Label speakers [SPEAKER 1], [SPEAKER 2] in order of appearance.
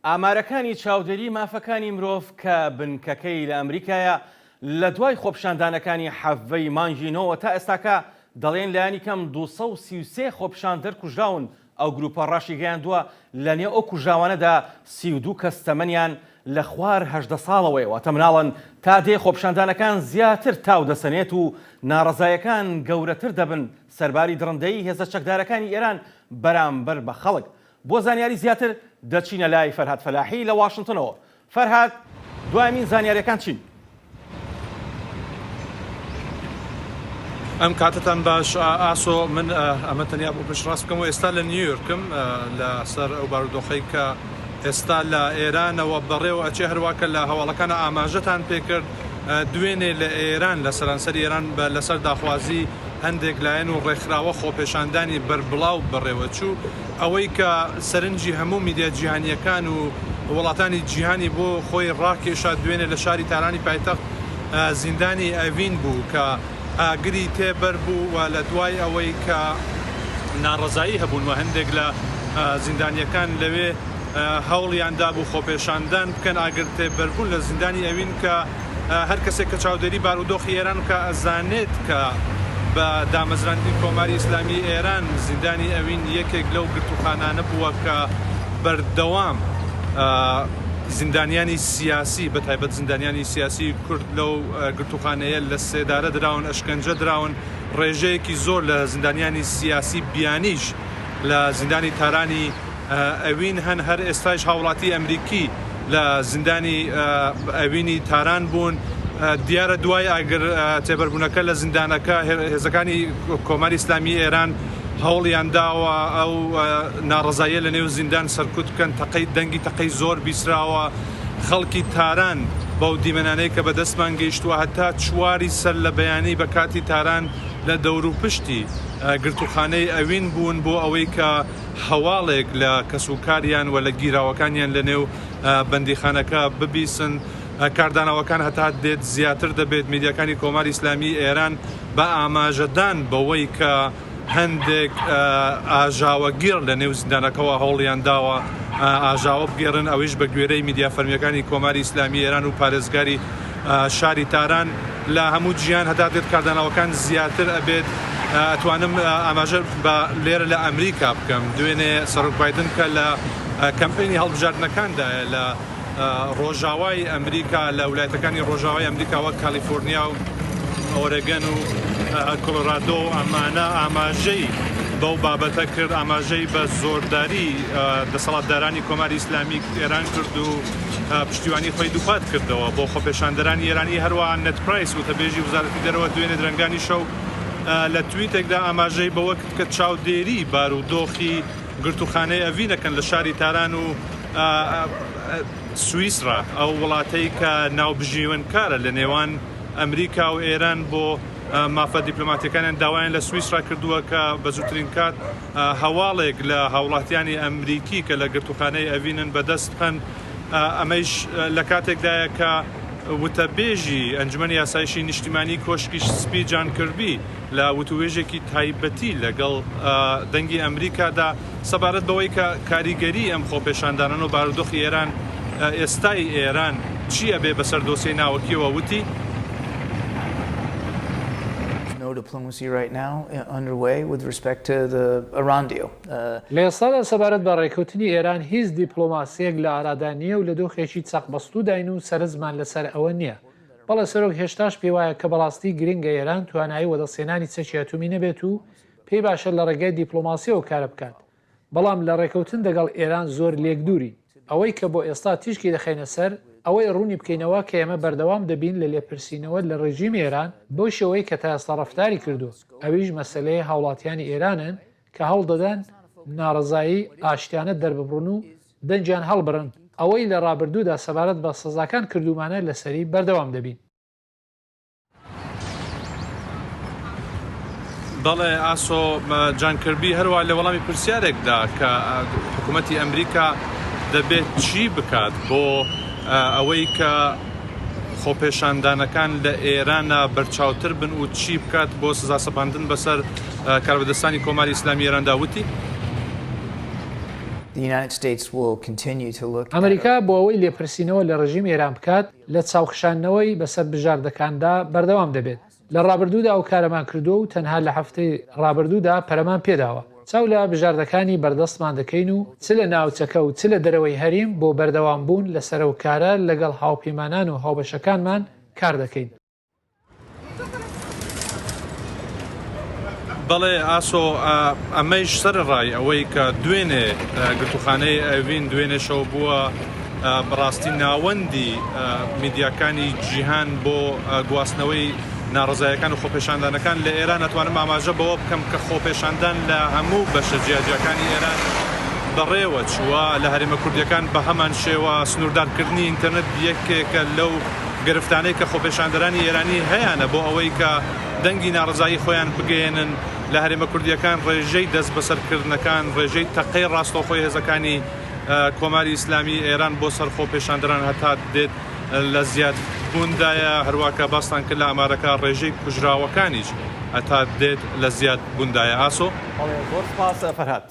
[SPEAKER 1] ئامارەکانی چاودێری مافەکانی مرۆڤ کە بنکەکەی لە ئەمریکایە، لە دوای خۆپیشاندانەکانی حەڤەی مانگی نۆوە تا ئێستاکە دەڵێن لایەنی کەم 233 خۆپیشاندەر کوژراون، ئەو گروپە ڕاشیگەیاندووە لە نێو ئەو کوژراوانەدا 32 کەس تەمەنیان لە خوار 18 ساڵەوەیە واتە مناڵن، تا دێ خۆپیشاندانەکان زیاتر تاو دەسەنێت و ناڕەزایەکان گەورەتر دەبن سەرباری دڕندەیی هێزە چەکدارەکانی ئێران بەرامبەر بە خەڵک. بۆ زانیاری زیاتر دەچینە لای فەرهاد فەلاحی لە واشنتنەوە. فەرهاد، دوایەمین زانیاریەکان چین؟
[SPEAKER 2] ئەم کاتەتان باش ئاسۆ، من ئەمە تەنیا بۆ پشتڕاست بکەمەوە ئێستا لە نیویۆرکم لەسەر ئەو بارودۆخەی کە ئێستا لە ئێرانەوە بەڕێوە ئەچێ هەروا کە لە هەواڵەکانە ئاماژەتان پێکرد دوێنێ لە ئێران لە سەرانسەری ئێران بە لەسەر داخوازی هەندێک لایەن و ڕێکخراوە خۆپێشاندانی بەربڵاو بەڕێوەچوو، ئەوەی کە سەرنجی هەموو میدیا جیهانییەکان و وڵاتانی جیهانی بۆ خۆی ڕاکێشا دوێنێ لە شاری تارانی پایتەخت زیندانی ئەڤین بوو کە ئاگری تێبەر بوو و لە دوای ئەوەی کە ناڕەزایی هەبوون و هەندێک لە زیندانییەکان لەوێ هەوڵیان دابوو خۆپێشاندان بکەن ئاگر تێبەربوون لە زیندانی ئەوین کە هەر کەسێک کە چاودێری بارودۆخی ئێران بکا ئەزانێت کە بە دامەزراندنی کۆماری ئیسلامی ئێران زیندانی ئەوین یەکێک لەو گرتووخانانە بووە کە بەردەوام زیندانیانی سیاسی بە تایبەت زیندانیانی سیاسی کورد لەو گرتووخانەیە لە سێدارە دراون، ئەشکەنجە دراون، ڕێژەیەکی زۆر لە زیندانیانی سیاسی بیانیش لە زیندانی تارانی ئەوین هەن، هەر ئێستایش هاوڵاتی ئەمریکی لە زیندانی ئەوینی تاران بوون. دیارە دوای ئاگر تێبەربوونەکە لە زیندانەکە هێزەکانی کۆماری ئیسلامی ئێران هەوڵیان داوە ئەو ناڕەزاییە لە نێو زیندان سەرکوت بکەن، تەقەی دەنگی تەقەی زۆر بیسراوە. خەڵکی تاران بەو دیمەنانەی کە بەدەستمان گەیشتووە هەتا چواری سەر لە بەیانی بە کاتی تاران لە دەوروپشتی گرتووخانەی ئەوین بوون بۆ ئەوەی کە هەواڵێک لە کەسوکاریان و لە گیراوەکانیان لە نێو بەندیخانەکە ببیسن. کاردانەوەکان هەتا دێت زیاتر دەبێت، میدیاکانی کۆماری ئیسلامیی ئێران بە ئاماژەدان بەوەی کە هەندێک ئاژاوەگێڕ لە نێو زیندانەکەوە هەوڵیان داوە ئاژاوە بگێڕن، ئەوەیش بە گوێرەی میدیا فەرمییەکانی کۆماری ئیسلامیی ئێران و پارێزگاری شاری تاران. لە هەموو جیهان هەتا دێت کاردانەوەکان زیاتر ئەبێت، ئەتوانم ئاماژە بە لێرە لە ئەمریکا بکەم، دوێنێ سەرۆک بایدن کە لە کەمپەینی هەڵبژاردنەکاندایە لە ڕۆژاوای ئەمریکا لە ولایەتەکانی ڕۆژاوای ئەمریکا وەک کالیفۆرنیا و ئۆرێگەن و کۆلۆرادۆ و ئەمانە ئاماژەی بەو بابەتە کرد، ئاماژەی بە زۆرداری دەسەڵاتدارانی کۆماری ئیسلامی ئێران کرد و پشتیوانی خۆی دووپات کردەوە بۆ خۆپێشاندەرانی ئێرانی. هەروەها نێد پرایس وتەبێژی وەزارەتی دەرەوە دوێنێ درەنگانی شەو لە تویتێکدا ئاماژەی بەوە کرد کە چاودێری بارودۆخی گرتووخانەی ئەڤین ئەکەن لە شاری تاران و سویسرا، ئەو وڵاتەی کە ناوبژیوەنکارە لە نێوان ئەمریکا و ئێران بۆ مافە دیپلۆماتیەکانیان داوایان لە سویسرا کردووە کە بە زووترین کات هەواڵێک لە هاوڵاتیانی ئەمریکی کە لە گرتووخانەی ئەڤینن بەدەست بخەن، ئەمەیش لە کاتێکدایە کە وتەبێژی ئەنجومەنی ئاسایشی نیشتیمانی کۆشکی سپی جان کربی لە وتووێژێکی تایبەتی لەگەڵ دەنگی ئەمریکادا سەبارەت بەوەی کە کاریگەری ئەم خۆپێشاندانەن و بارودۆخی ئێران ئێستای ئێران چی ئەبێ بەسەر دۆسیەی ناوەکیەوە وتی.
[SPEAKER 3] لە ئێستادا سەبارەت بە ڕێککەوتنی ئێران هیچ دیپڵۆماسییەک لە ئارادا نییە و لە دۆخێکی چەقبەستووداین و سەرنجمان لەسەر ئەوە نییە. بەڵێ سەرۆک هێشتاش پێیوایە کە بەڕاستی گرنگە ئێران توانایی وەدەستهێنانی چەکی ئەتۆمی نەبێت و پێی باشە لە ڕێگای دیپڵۆماسییەوە کارە بکات، بەڵام لە ڕێکەوتن دەگەڵ ئێران زۆر لێک دوورین. ئەوەی کە بۆ ئێستا تیشکی دەخەینە سەر، ئەوەی ڕوونی بکەینەوە کە ئێمە بەردەوام دەبین لە لێپرسینەوە لە ڕێژیمی ئێران بەو شێوەی کە تا ئێستا ڕەفتاری کردووە، ئەویش مەسەلەی هاوڵاتیانی ئێرانن کە هەوڵ دەدەن ناڕەزایی ئاشتیانە دەرببڕن و دەنگیان هەڵبڕن، ئەوەی لە ڕابردوودا سەبارەت بە سزاکان کردوومانە لەسەری بەردەوام دەبین.
[SPEAKER 2] بەڵێ ئاسۆ جان کربی هەروە لە وەڵامی پرسیارێکدا کە حکوومەتی ئەمریکا دەبێت چی بکات بۆ ئەوەی کە خۆپێشاندانەکان لە ئێرانە بەرچاوتر بن و چی بکات بۆ سزا سەپاندن بەسەر کاربەدەستانی کۆماری ئیسلامی ئێراندا وتی.
[SPEAKER 3] ئەمریکا بۆ ئەوەی لێپرسینەوە لە ڕژیم ئێران بکات، لە چاوخشاندنەوەی بەسەر بژاردەکاندا بەردەوام دەبێت. لە ڕابردوودا ئەو کارەمان کردووە و تەنها لە هەفتەی ڕابردوودا پەرەمان پێداوە. چاو لە بژاردەکانی بەردەستمان دەکەین و چ لە ناوچەکە و چ لە دەرەوەی هەریم بۆ بەردەوامبوون لەسەر ئەو کارە لەگەڵ هاوپەیمانان و هاوبەشەکانمان کار دەکەین.
[SPEAKER 2] بەڵێ ئاسۆ، ئەمەیش سەرەڕای ئەوەی کە دوێنێ گرتووخانەی ئەڤین دوێنێ شەو بووە بەڕاستی ناوەندی میدیاکانی جیهان بۆ گواستنەوەی ناڕەزایەکان و خۆپێشاندانەکان لە ئێران ئەتوانم ئاماژە بەوە بکەم کە خۆپێشاندان لە هەموو بەشە جیاجیاکانی ئێران بەڕێوە چووە لە هەرێمە کوردیەکان بە هەمان شێوە سنووردارکردنی ئینتەرنێت یەکێکە لەو گرفتانەی کە خۆپێشاندەرانی ئێرانی هەیانە بۆ ئەوەی کە دەنگی ناڕەزایی خۆیان بگەیەنن لە هەرێمە کوردییەکان ڕێژەی دەستبەسەرکردنەکان، ڕێژەی تەقەی ڕاستەوخۆی هێزەکانی کۆماری ئیسلامی ئێران بۆ سەر خۆپێشاندەران هەتا دێت لە زیاد بووندایە، هەروا کە باستان کرد لە ئامارەکە ڕێژەی کوژراوەکانیش هەتا دێت لە زیاد بووندایە. ئاسۆ.
[SPEAKER 1] بەڵێ زۆر سپاس فەرهاد.